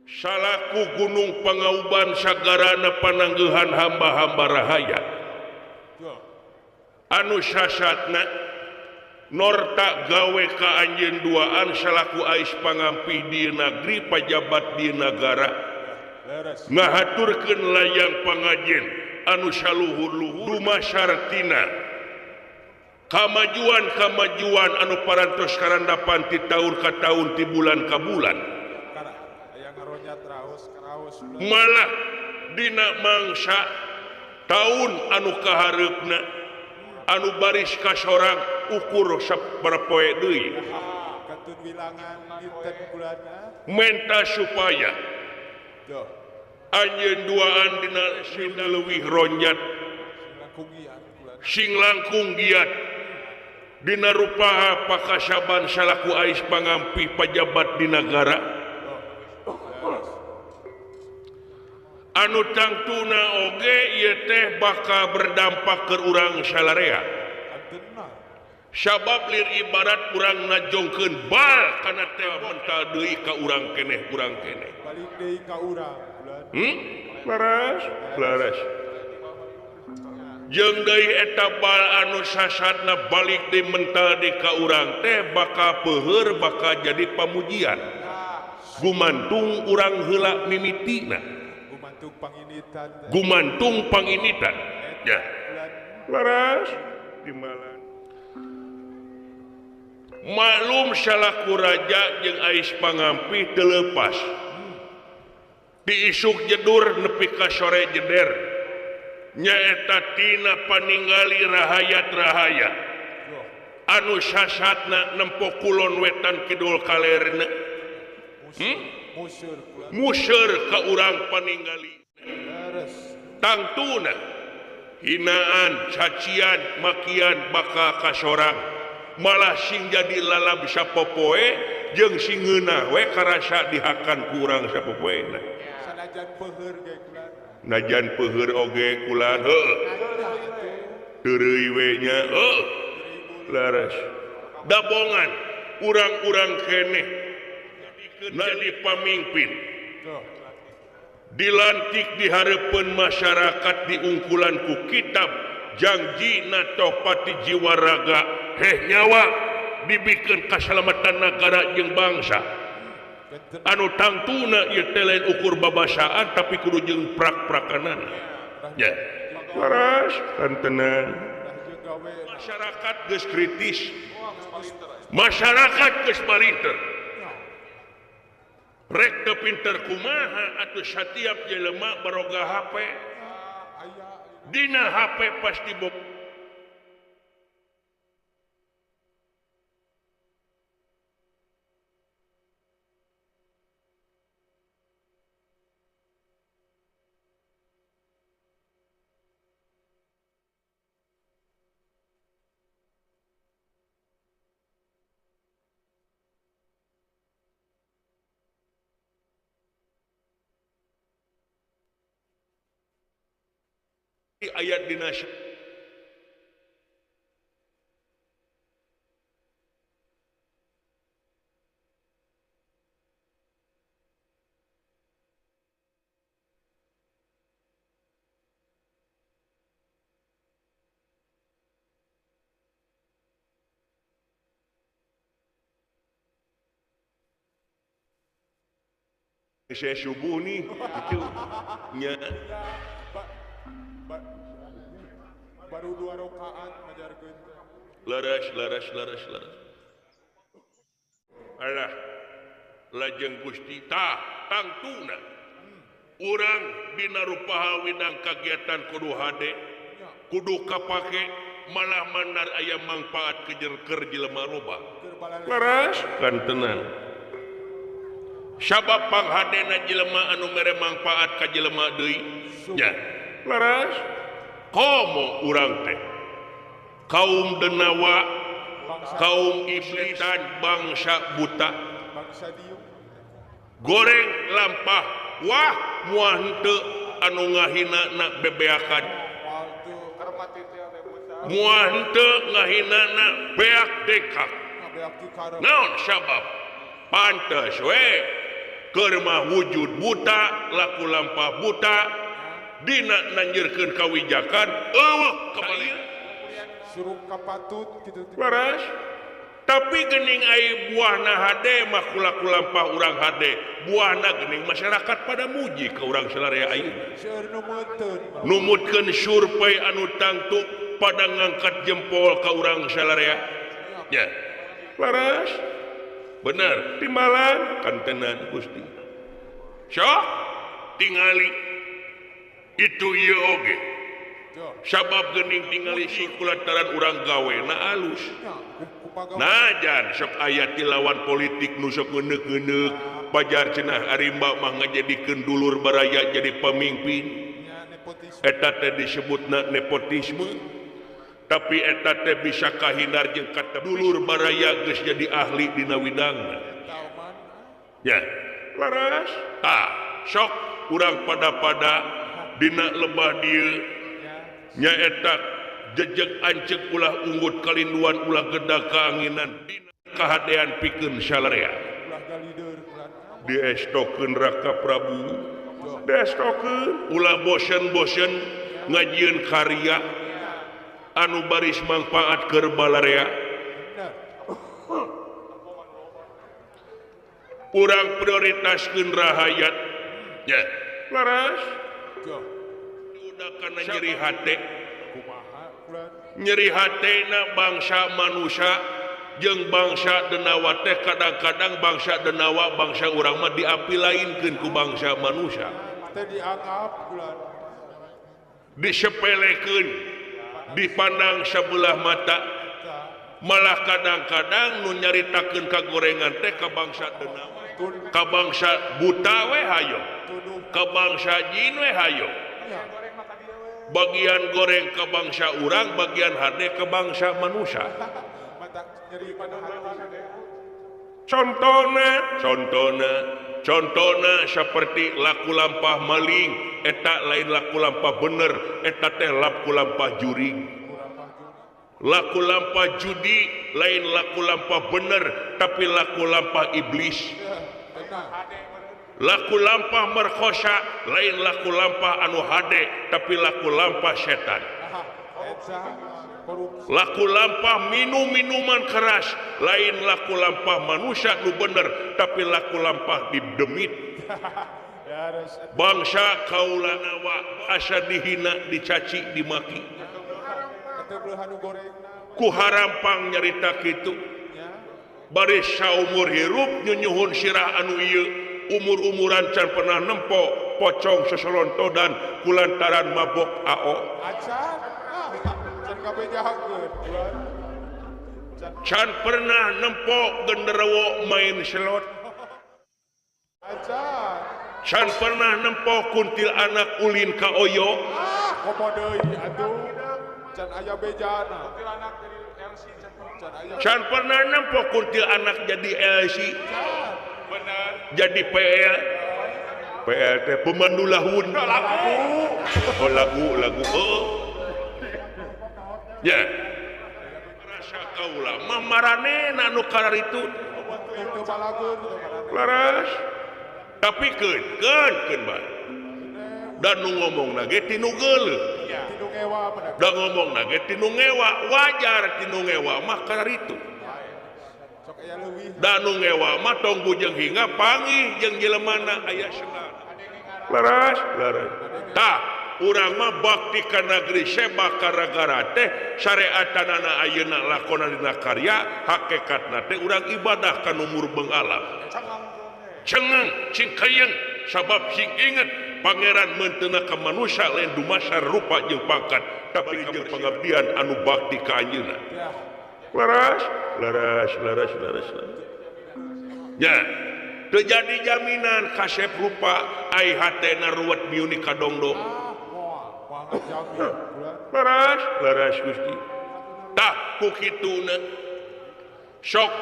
Salaku Gunung Pangauban sagarana pananggehan hamba-hamba rahaya anu sasatna norta gawe ka anjeun duaan salaku ais pangampih di negeri pajabat di nagara ngahaturkeun layang pangajen anu saluhur-luhur dumasartina kamajuan-kamajuan anu parantos karandapan ti taun ka taun ti bulan ka bulan malah dina mangsa taun anu kahareupna anu baris kasorang ukur sabaraha poe deui menta supaya anjeun duaan dina sina leuwih ronjat sing langkung giat dina rupaha pakasaban salaku ais pangampih pajabat di nagara anu tangtuna oge ieu teh bakal berdampak ke urang salarea sabab lir ibarat urang ngajongkeun bal kana teh mental deui ka urang keneh balik deui ka urang laras laras jeung deui eta bal anu sasatna balik deui mental deui ka urang teh bakal peuheur bakal jadi pamujian gumantung urang heula mimitina gumantung panginitan ya laras dimalan maklum salaku raja jeung ais pangampih teu leupas diisuk jedur nepi ka sore jeder nyaeta tina paningali rahayat-rahayat anu sasatna nempo kulon wetan kidul kalerna museur ka urang paningali tangtuna hinaan cacian makian bakal kasorang malah sing jadi lalab sapopoe jeung sing ngeunah we karasa dihakan ku urang sapopoena sanajan peuheur oge kulan heuh teureui we nya heuh laras dabongan urang-urang keneh jadi pamimpin dilantik di hareupeun masyarakat diungkulan ku kitab janji natopati jiwa raga heh nyawa dibikeun kasalamatan nagara jeung bangsa anu tangtuna ieu teh lain ukur babasaan tapi kudu jeung prak-prakanana ya laras kantenan masyarakat geus kritis masyarakat geus palinter rek teu pinter kumaha atuh satiap jelema baroga HP dina HP pasti ayat dina saya subuh nih gitu nya baru 2 rakaat ngajarkeun leres leres leres leres alah lajeng Gusti tah tangtuna urang dina rupaha widang kagiatan kudu hade kudu kapake malah mandar aya mangfaat keur jelema loba leres kantenan sabab panghadena jelema anu mere mangfaat ka jelema deui nya leres komo urang teh kaum denawa kaum iblisan bangsa buta goreng lampah wah moal henteu anu ngahina na bebeakan moal henteu ngahina na beak dekak naon sabab pantes we Keur mah wujud buta, laku lampah buta, dina nanjirkeun kawijakan eueuh kembali. Suruh kapatut gitu. Leres. Tapi gening ai buahna hade mah kulaku lampah urang hade, buahna gening masyarakat pada muji ka urang salarea ayeuna. Seueur nu meuteun. Numutkeun survei anu tangtu pada ngangkat jempol ka urang salarea. Ya. Leres. Bener, timbalan kantenan Gusti. Sok tingali itu ieu oge. Sabab geuning tingali sirkulantaran urang gawe na alus. Nya, ku pagawe. Najan sok aya ti lawan politik nu sok ngeuneuh-ngeuneuh, pajar cenah arimba mah ngajadikeun dulur baraya jadi pemimpin. Nya nepotisme. Eta teh disebutna nepotisme. Tapi eta teh bisa kahindar jeung kata dulur baraya geus jadi ahli dina widangna. Eta oman. Ya, laras. Tah, sok urang pada-pada dina lebah dieu nyaeta jejeg ancek ulah unggut kalinduan ulah gedag kaanginan dina kahadean pikeun salarea. Ulah galider ulah. Diestokeun Raka Prabu, diestokeun ulah bosen-bosen ngajieun karya anu baris mangfaat keur balarea. Bener. Urang prioritaskeun rahayat. Ya, laras. Joh. Udah kana nyeri hate. Kumaha kulan? Nyeri hatena bangsa manusia jeung bangsa denawa teh kadang-kadang bangsa denawa bangsa urang mah diapi lainkeun ku bangsa manusia. Teh dianggap kulan. Disepelekeun, dipandang sebelah mata. Malah kadang-kadang nu nyaritakeun kagorengan teh ka bangsa denawa. Ka bangsa buta we hayo, ka bangsa jin we hayo. Nya. Bagian goreng ke bangsa urang, bagian hade ke bangsa manusia. Mata nyeri pada hati. Contona, contona, contona seperti laku lampah maling, eta lain laku lampah bener, eta teh laku lampah juring. Laku lampah judi, lain laku lampah bener, tapi laku lampah iblis. Tenang. Laku lampah merkosa, lain laku lampah anu hade, tapi laku lampah setan. Eta korupsi. Laku lampah minum minuman keras, lain laku lampah manusia nu bener, tapi laku lampah didemit. Ya res. Bangsa kaula nawa asa dihina, dicaci, dimaki. Eta beulah nu gorengna. Ku harampang nyarita kitu. Nya. Baris saumur hirup nyunyuhun sirah anu ieu, umur-umuran can pernah nempo pocong seselontodan kulantaran mabok ao. Acan. Ah, can kabejakeun kulan. Can Can pernah nempo genderuwo main slot. Acan. Can pernah nempo kuntil anak ulin ka oyo. Ah, komo deui atuh. Can aya bejana. Can aya. Can pernah nempo kuntil anak jadi LC, Can. Bener. jadi PL. PL teh pemandu lahun. Lagu. Oh lagu lagu. Oh. Ya. Rasa kaula mah maranehna nu kararitu. Teu balageun teu maraneh. Laras. Tapi keun, keun keun bae. Dan nu ngomongna ge tinu geuleuh. Tinu ngewa bener. Da ngomongna ge tinu ngewa, wajar tinu ngewa mah kararitu. Sok aya leuwih. Da nu ngewa mah tong bujeng hingga panggih jeung jelemana aya senang. Laras, laras. Tah, urang mah bakti ka negeri sebab gara-gara teh syariatanana ayeuna lakonan dina karya, hakikatna teh urang ibadah ka nu murbeng alam. Cengang, cing kayeng, sabab sing inget pangeran meunteuna ka manusia lain dumasar rupa jeung pangkat, tapi jeung pengabdian anu bakti ka anjeunna. Ya. Laras, laras, laras, laras, laras. Ya, teu jadi jaminan kasep rupa ai hatena ruwet miuni kadongdong. Ah, moal, moal ngajamin kulan. Laras, laras Gusti. Tah ku kituna sok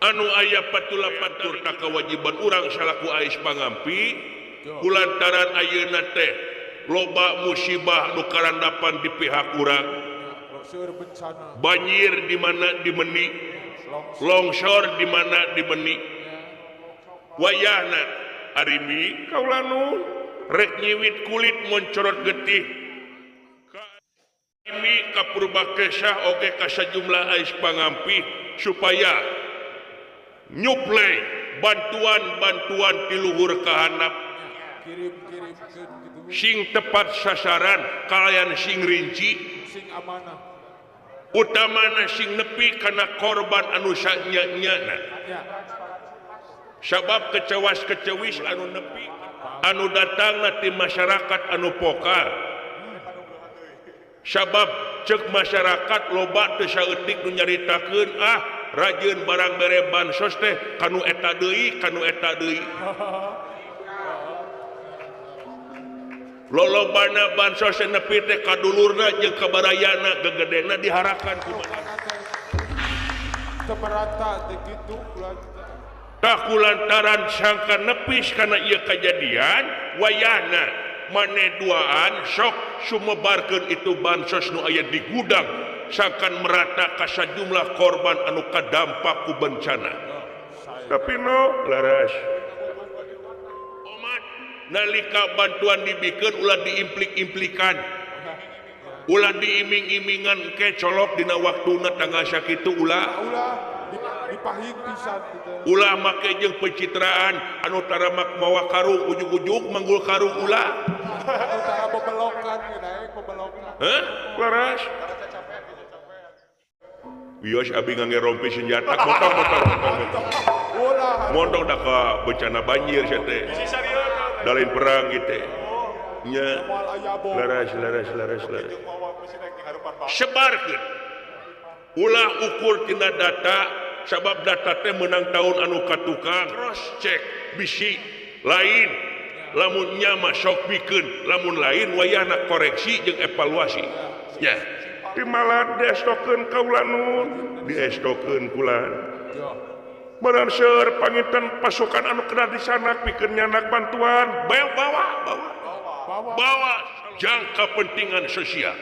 anu aya patulapatur tak kewajiban urang salaku ais pangampi kulantaran ayeuna teh loba musibah nu karandapan di pihak urang. Seueur bencana. Banjir di mana dimeni, Longsor. Longsor di mana dimeni, Wayahna Arimi kaula nun rek nyiwit kulit moncorot getih Arimi ka Purbakesah oge ka sajumlah ais pangampih supaya nyuplai bantuan-bantuan ti luhur ka handap sing tepat sasaran kalayan sing rinci sing amanah utamana sing nepi kana korban anu sanya-nyana sabab kecewas-kecewis anu nepi anu datangna ti masyarakat anu pokal sabab cek masyarakat loba teu saeutik nu nyaritakeun ah rajin barang bere bansos teh kanu eta deui kanu eta deui lolobana bansos nepi teh ka dulurna jeung ka barayana gegedena diharakan ku maneh teu merata teh kitu tah kulantaran sangka nepis kana ieu kajadian wayahna maneh duaan sok sumebarkeun itu bansos nu aya di gudang sangkan merata ka sajumlah korban anu kadampak ku bencana tapi no laras omat nalika bantuan dibikeun ulah diimplik-implikan ulah diiming-imingan ke colok dina waktuna tanggal sakitu ulah dipahit pisan ulah make jeung pencitraan anu taramak mawa karung ujug-ujug manggul karung ulah anu tara bebelokan naik bebelokan heh laras wios abi ngangge rompi senjata motong-motong mondok dah ka bencana banjir sia teh dalin perang gitu nya laras laras laras laras sebarkeun ulah ukur tina data sabab data teh menang tahun anu katukang cross check bisi lain lamun nya mah sok bikeun lamun lain wayahna koreksi jeung evaluasi nya timalat diestokeun kaula nun diestokeun kula barang seueur panginten pasukan anu kena disanak pikeun nyanak bantuan bawa bawa bawa jangka kepentingan sosial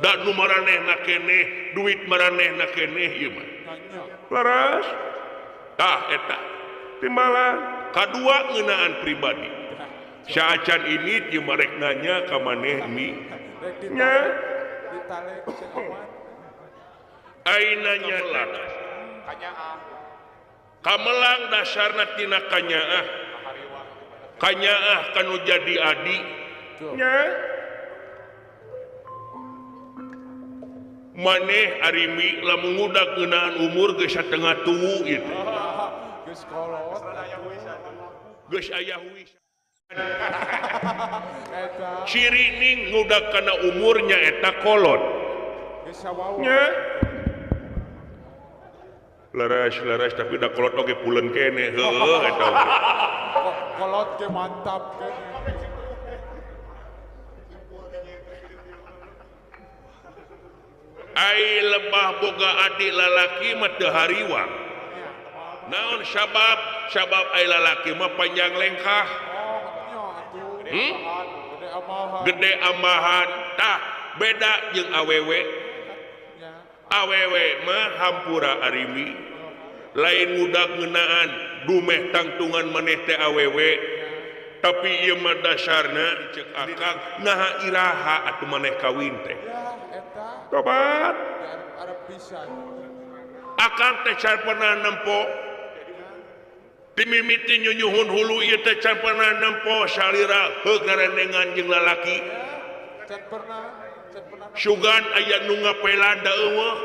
da nu maranehna keneh duit maranehna keneh ieu mah laras tah eta timbalan kadua ngeunaan pribadi saacan ini ieu mah rek nanya ka maneh mi nya aina nya kamelang dasarna tina kanyaah kanyaah kanu jadi adi nya maneh Arimi lamun ngudak ngeunaan umur geus satengah tuwu ieu teh geus kolot geus aya huisan cirining ngudak kana umurnya eta kolot geus sawawa nya laras laras tapi da kolot oge pulen keneh heueuh eta kolot ge mantap keneh ai lebah boga adik lalaki mah teu hariwang naon sabab sabab ai lalaki mah panjang lengkah gede amahan tah beda jeung awewe awewe mah hampura arimi lain ngudak ngeunaan dumeh tangtungan maneh teh awewe tapi ieu mah dasarna ceuk akang naha iraha atuh maneh kawin teh tobat akang teh can pernah nempo dimimiti nyunyuhun hulu ieu teh can pernah nempo salira heug ngarendengan jeung lalaki sugan aya nu ngapelan da eueuh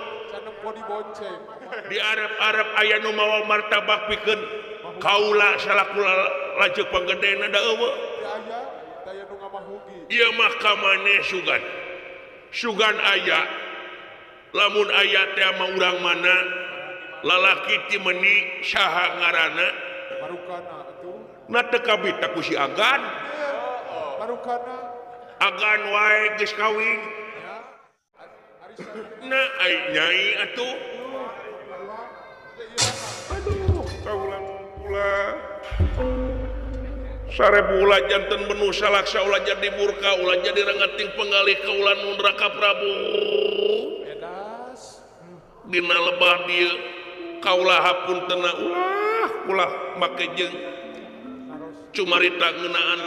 di Arab-Arab aya nu mawa martabak pikeun kaula salaku lanceuk panggedena da eueuh ieu mah ka maneh sugan sugan aya lamun aya teh mah urang mana lalaki ti meuni saha ngaranna marukana atuh na teu kabita ku si Agan marukana Agan wae geus kawin na ai nyai atuh aduh kaulang pula sarebu ulah janten menu salaksa ulah jadi murka ulah jadi rengeting pengalih kaulan nun Raka Prabu dina lebah dieu kaulah hapuntenna ulah ulah make jeung Cumarita ngeunaan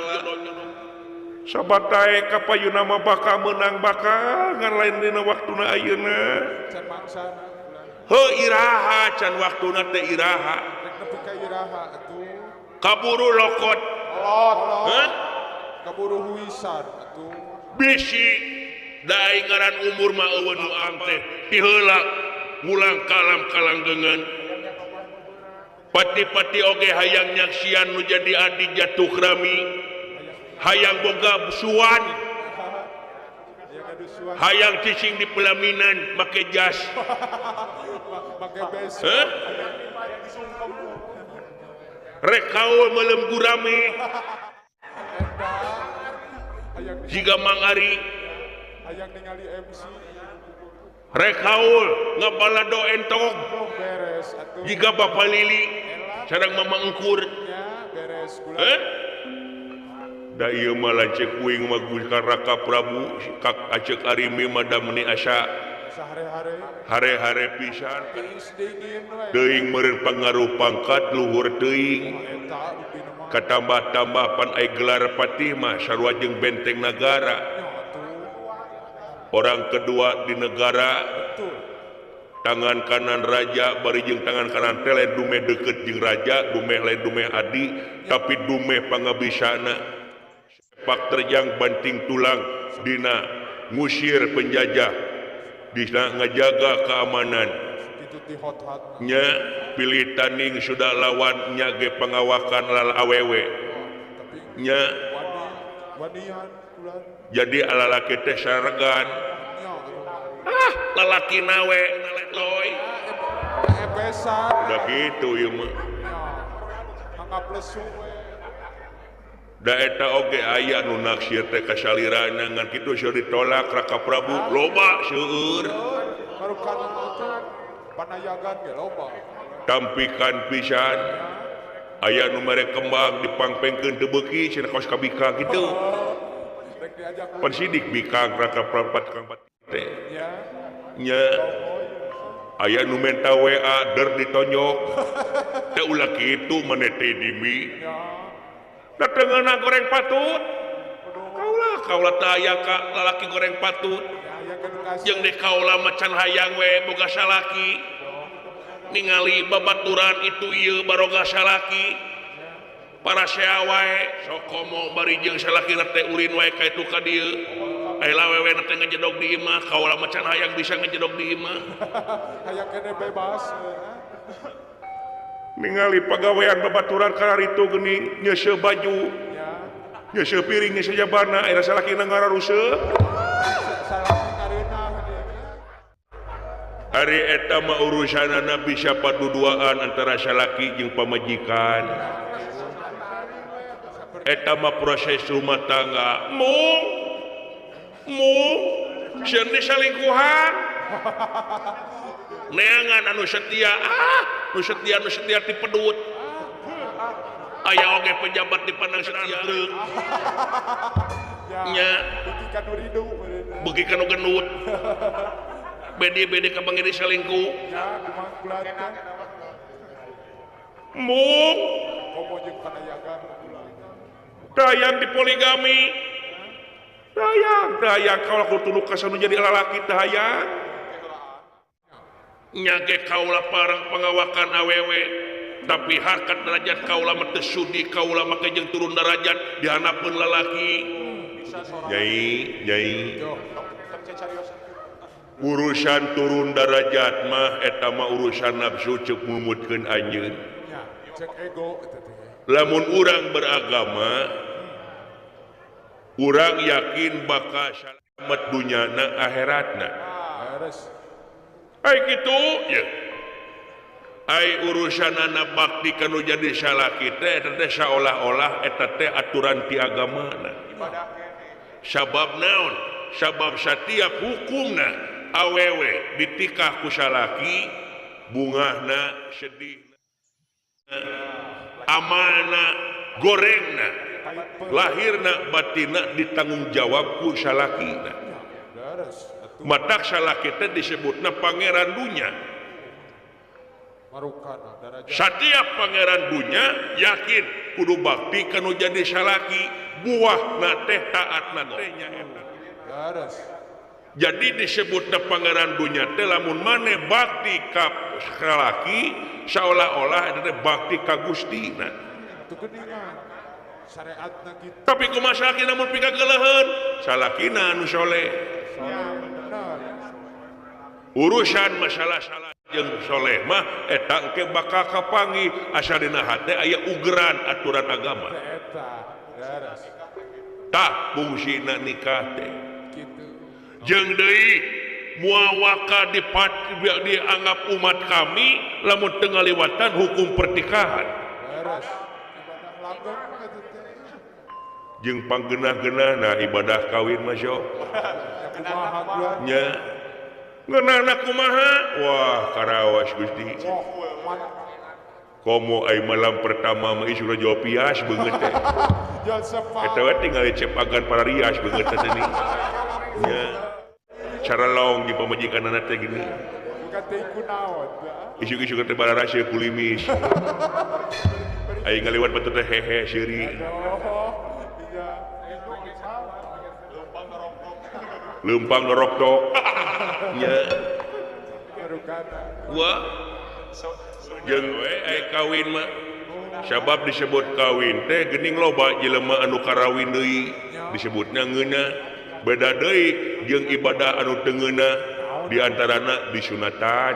sabatae ka payuna mah bakal meunang bakal ngan lain dina waktuna ayeuna. Can mangsana. Heuh iraha can waktuna teh iraha. Rek nepi ka iraha atuh. Kaburu lokot. Kolot. Kaburu huisan atuh. Bisi da aing ngaran umur mah eueuh nu teh tiheula ngulang kalam kalanggengan. Pati-pati oge hayang nyaksian nu jadi adi jatuh rami, hayang boga suan, hayang cicing di pelaminan make jas, heh? Rek kaul melem gurame, jiga Mang Ari, rek kaul ngabalado entog, jiga Bapak Lili, sareng Mama Engkur, eh? Da ieu mah lanceuk uing mah ka Raka Prabu ka Acek Arimi mah da meuni asa hare-hare pisan teuing meureun pangaruh pangkat luhur teuing katambah-tambah pan ai gelar patih mah sarua jeung benteng nagara orang kedua di negara tangan kanan raja bari jeung tangan kanan teh lain dumeh deukeut jeung raja dumeh lain dumeh adi tapi dumeh pangabisana sepak terjang banting tulang dina ngusir penjajah dina ngajaga keamanan nya pilih tanding sudah lawan nya ge pangawakan lal awewe nya jadi alalaki teh saregan ah lalaki nawe naletoy udah gitu ieu mah da eta oge aya nu naksir teh ka salirana ngan kitu seueur ditolak Raka Prabu loba seueur tampikan pisan aya nu mere kembang dipangpengkeun teu beuki cenah kaos ka bikang kitu pan sidik bikang Raka Prabu Kang teh nya aya nu menta WA der ditonjok teh ulah kitu maneh teh dimi datengeuna goreng patut kaula kaula teh aya ka lalaki goreng patut jeung di kaula mah can hayang we boga salaki ningali babaturan itu ieu baroga salaki parasea wae sok komo bari jeung salaki teh ulin wae ka itu ka dieu aya awewe teh ngejedog di imah kaula mah can hayang bisa ngejedog di imah hayang kene bebas ningali pagawean babaturan kararitu geuning nyeuseuh baju nyeuseuh piring nyeuseuh jabana aya salakina ngararuseuk ari eta mah urusanana bisa paduduaan antara salaki jeung pamajikan eta mah proses rumah tangga mung mung sieun disalingkuhan neangan anu setia ah nu setia dipedut aya oge pejabat dipandang setia treuk nya beuki ka nu gendut bedi-bedi ka bangiri selingkuh mung dayang dipoligami dayang dayang kaula kudu ka sanu jadi lalaki teh hayang nyage kaula parang pengawakan awewe tapi harkat derajat kaula mah teu sudi kaula make jeung turun derajat dihanapeun lalaki nyai nyai urusan turun derajat mah eta mah urusan nafsu ceuk mumutkeun anjeun lamun urang beragama urang yakin bakal salamet dunyana akhiratna ai kitu ye ai urusanana bakti kanu jadi salaki teh eta teh saolah-olah eta teh aturan ti agamana sabab naon sabab satiap hukumna awewe ditikah ku salaki bungahna sedihna amalna gorengna lahirna batinna ditanggung jawab ku salakina matak salaki teh disebutna pangeran dunya Setiap pangeran dunya yakin kudu bakti kanu jadi salaki buah teh taat na teh nya eta. Jadi disebutna pangeran dunya teh lamun maneh bakti ka salaki seolah-olah eta teh bakti ka Gustina. Tapi kumaha salaki namun pikageleuheun salakina anu soleh. Urusan masalah salah jeung soleh mah eta engke bakal kapanggih asa dina hate aya ugeran aturan agama. Tah fungsina nikah teh. Jeung deui moal waka dianggap umat kami lamun teu ngaliwatan hukum pernikahan. Jeung panggeunah-geunahna ibadah kawin mah sok. Nya ngeunahna kumaha? Wah, karawas Gusti. Komo ai malam pertama mah isuna jual pias beungeut teh. Eta we tinggal cepagan para rias beungeut teh nih. Nya. Cara long di pamajikanana teh gini. Isuk-isuk teh bararasieun kulimis. Ai ngaliwat batu teh hehe seuri. Leumpang noroktok. Nya. Wah. Jeung we ai kawin mah sabab disebut kawin teh geuning loba jelema anu karawin deui disebutna ngeunah. Beda deui jeung ibadah anu teu ngeunah di antarana disunatan.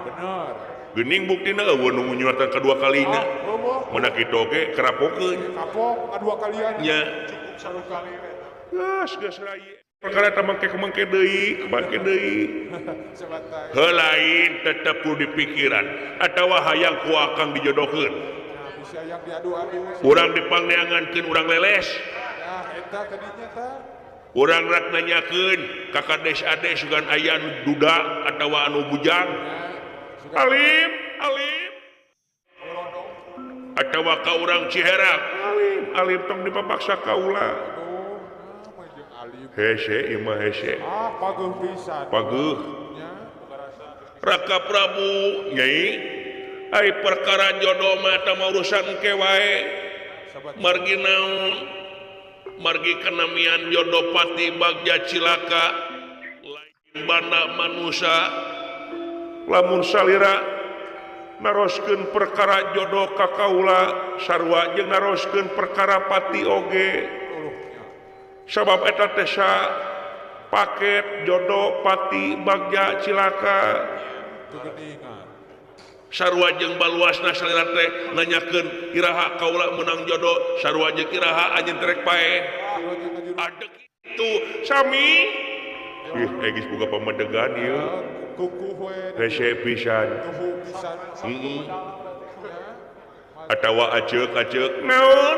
Bener. Geuning buktina eueuh nu nyunatan kadua kalina. Mana kitu oge kerapokeun. Kapok kadua kalian. Nya. Cukup satu kali we. Geus geus rai. Perkara eta mangke deui, mangke deui. Heuh lain tetep kudu dipikiran atawa hayang ku akang dijodohkeun. Bisa yang diadu-adu. Urang dipangneangankeun urang leles. Nah, eta tadinya tah. Urang rak nanyakeun ka kades ades sugan aya nu duda atawa anu bujang. Alim, alim. Atawa ka urang Ciherang. Alim, alim tong dipapaksa kaula. Hese imah hese. Ah, paguh pisan. Paguh. Raka Prabu nyai ai perkara jodoh mah eta mah urusan engke wae. Margi naon? Margi kanamian jodoh pati bagja cilaka lain banda manusa lamun salira naroskeun perkara jodoh ka kaula sarua jeung naroskeun perkara pati oge. Sabab eta teh paket jodoh pati bagja cilaka sarua jeung baluasna salira teh nanyakeun iraha kaula meunang jodoh sarua jeung iraha anjeun terek paeh adek itu sami ih geus boga pamedegan ieu kukuh we hese pisan heeh atawa aceuk-aceuk naon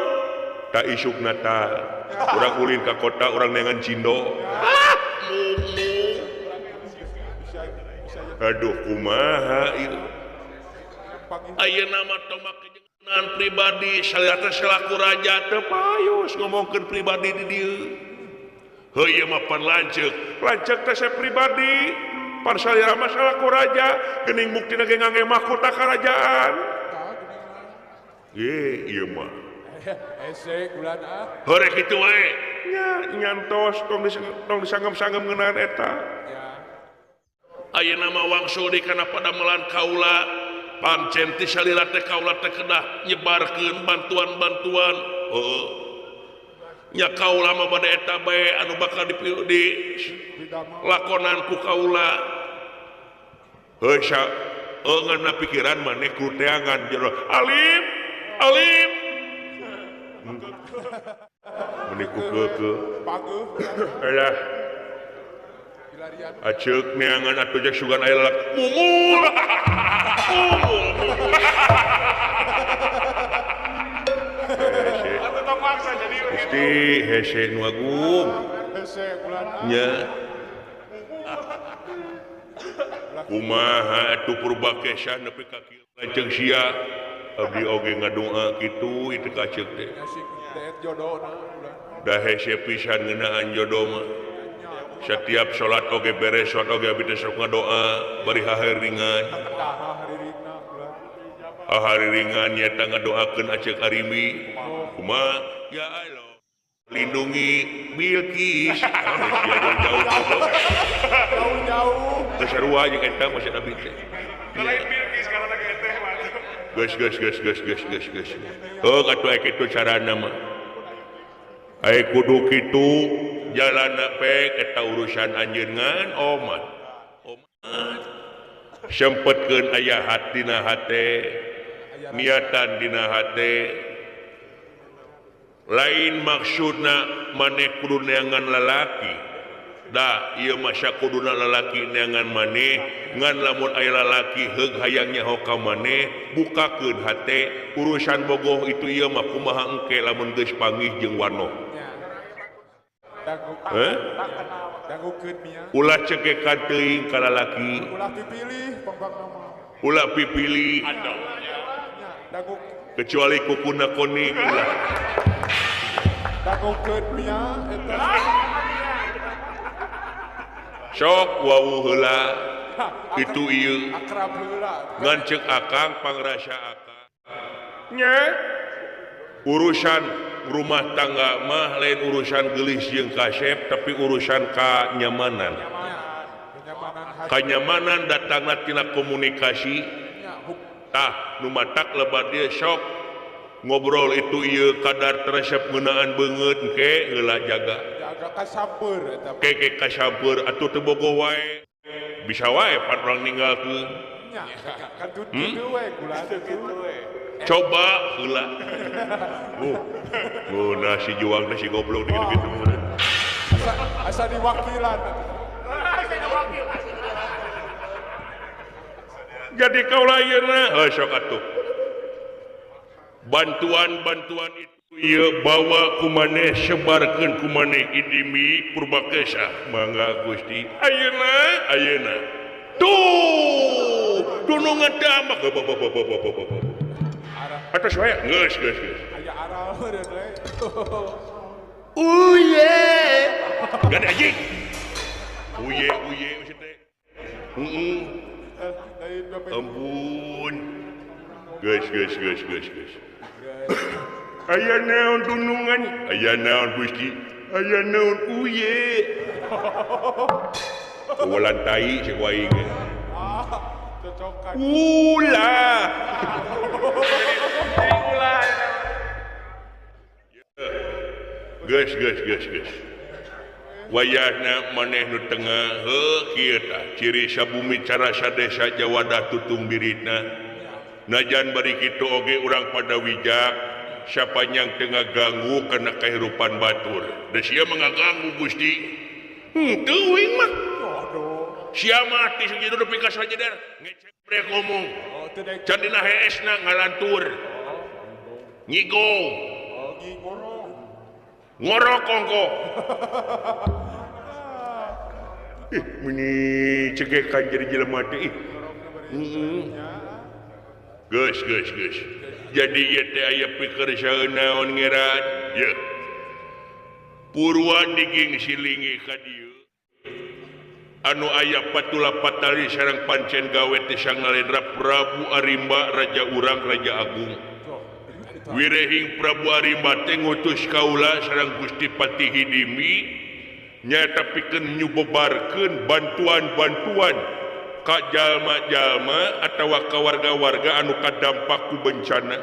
tak isukna ta urang ulin ka kota urang neangan cindo. Ah, aduh kumaha ieu. Ayeuna mah tomak kejengan pribadi salira teh selaku raja teu payus ngomongkeun pribadi di dieu. Heuh ieu mah pan lanceuk. Lanceuk teh saya pribadi. Pan salira mah salaku raja geuning buktina ge ngangge mahkota karajaan. Ye ieu mah. Hese bulan ah. Hore kitu wae. Nya nyantos tong disanggem-sanggem ngeunaan eta. Ayeuna mah wangsul di kana padamelan kaula pancen ti salira teh kaula teh kedah nyebarkeun bantuan-bantuan. Heuh. Nya kaula mah bade eta bae anu bakal di lakonan ku kaula. Heuh sa ngeunna pikiran maneh ku teangan jero. Alim, alim. Meniku ke alah aceuk neangan atuh jeung sugan aya lalak mumul mumul Gusti hese nu agung nya kumaha atuh Purbakesa nepi ka kieu lanceung sia abdi oge ngadoa kitu itu ka ceuk teh da hese pisan ngeunaan jodoh mah setiap salat oge beres salat oge abdi teh sok ngadoa bari haheuringan Hari ringan nyata ngadoakeun Aceh Karimi kumaha ya Allah lindungi Bilqis jauh-jauh jauh-jauh sarua jeung eta maksud abdi teh lain Bilqis karena teh mah geus geus geus geus geus geus geus heuh atuh kitu carana mah ai kudu kitu jalana pek eta urusan anjeun ngan omat omat sempetkeun aya hatina hate niatan dina hate lain maksudna maneh kudu neangan lalaki da ieu mah sakuduna lalaki neangan maneh ngan lamun aya lalaki heug hayang nyaho ka maneh bukakeun hate urusan bogoh itu ieu mah kumaha engke lamun geus panggih jeung wano heh ulah cekekan teuing ka lalaki ulah pipilih pembangna mah ulah pipilih kecuali kukuna kuning ulah dangukeun mia eta sok wawuh heula kitu ieu akrab heula ngan ceuk akang pangrasa akang nya urusan rumah tangga mah lain urusan geulis jeung kasep tapi urusan kanyamanan kanyamanan datangna tina komunikasi tah nu matak lebat dia sok ngobrol itu ieu kadar teresep ngeunaan beungeut engke heula jaga jaga kasampeur eta ke kasampeur atuh teu bogoh wae bisa wae pan urang ninggalkeun nya kitu we kula kitu we coba heula oh nasi juang nasi goblok gitu-gitu asa diwakilan jadi kau lainna heuh sok atuh bantuan-bantuan itu ieu bawa ku maneh sebarkeun ku maneh idimi Purbakesa mangga Gusti ayeuna ayeuna tuh dunungan teh mah atas wae geus geus geus aya aral meureun we uye gade anjing uye uye maksud teh heeh ampun geus geus geus geus geus aya naon dunungan aya naon Gusti aya naon uye ulan tai cek wae ge cocokan ulah ulah geus geus geus geus wayahna maneh nu tengah heuh kieu tah ciri sabumi carasa desa Jawadah tutung biritna najan bari kitu oge urang pada wijak sapanjang teu ngaganggu kana kahirupan batur da sia mah ngaganggu Gusti henteu uing mah sia mah ti sakitu nepi ka sajeder ngecebrek ngomong can dina heesna ngalantur ngigo ngorok kongko ih meni cegekan jadi jelema teh ih geus geus geus jadi ieu teh aya pikeursaeun naon ngeran ye Purwa diging silingi ka dieu anu aya patula patali sareng pancen gawe teh Sangalendra Prabu Arimba raja urang raja agung wirehing Prabu Arimba teh ngutus kaula sareng Gusti Patih Hidimi nyaeta pikeun nyubebarkeun bantuan-bantuan ka jalma-jalma atawa ka warga-warga anu kadampak ku bencana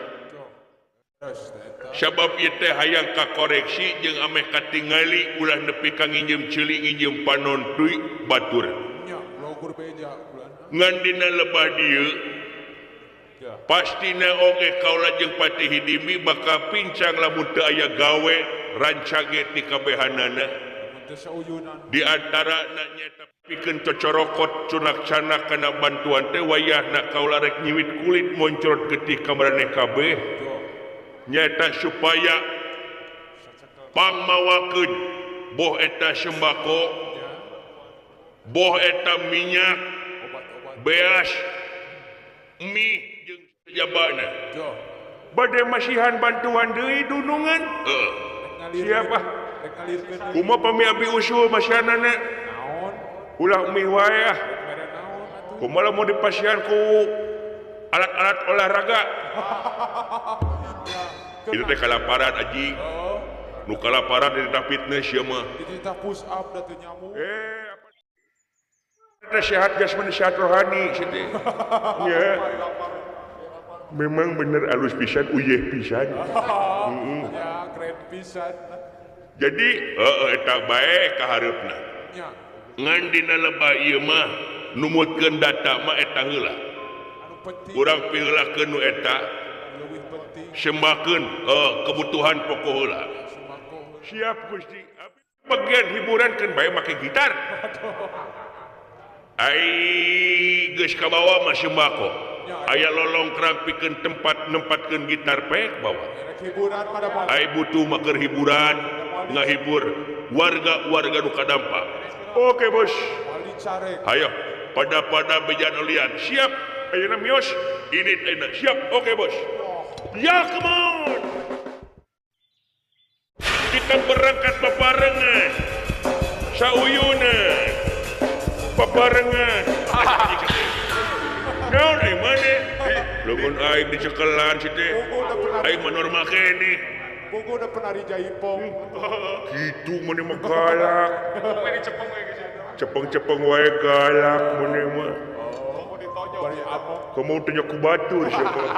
sabab ieu teh hayang kakoreksi jeung ameh katingali ulah nepi ka nginjem ceuli nginjem panon deui batur ngan dina lebah dieu pastina oge kaula jeung Patih Hidimi bakal pincang lamun teu aya gawe rancage ti kabehanana di antara nyaeta pikeun cocorokot cunak-canak kana bantuan teh wayahna kaula rek nyiwit kulit moncrot getih ka maraneh kabeh nyaeta supaya pangmawakeun boh eta sembako boh eta minyak beas mie jeung sajabana bade masihan bantuan deui dunungan heuh siapa kumaha pami abi usul masihanana ulah mie wae ah kumaha lamun dipasihan ku Alat-alat olahraga. Itu teh kalaparan anjing. Nu kalaparan di fitness ieu mah. Dititah push up da teu nyamuk. Apa sehat jasmani sehat rohani sih teh. Ya. Memang bener alus pisan uyeh pisan. Ya, keren pisan. Jadi eta bae ka hareupna. Nya. Ngan dina lebah ieu mah numutkeun data mah eta heula. Anu penting. Urang piheulakeun nu eta leuwih penting sembakeun kebutuhan pokok heula. Sembako. Siap Gusti. Bagian hiburan kan bae make gitar. Ai geus kabawa mah sembako. Aya lolong pikeun tempat nempatkeun gitar pek bawa. Rek hiburan pada malam. Ai butuh mah keur hiburan, ngahibur warga-warga nu kadampak. Oke bos. Wali carek. Hayo pada-pada bejan olian. Siap. Ayeuna mios. Ini ayeuna siap. Oke bos. Ya come on. Kita berangkat bebarengan. Sauyunan. Bebarengan. Naon euy maneh? Lamun aing dicekelan si teh. Aing mah normal keneh. Bogo udah penari jaipong. Gitu maneh mah galak. Meni cepeng we geus. Cepeng-cepeng wae galak maneh mah. Bari amok. Kamu tanya ku batur siapa?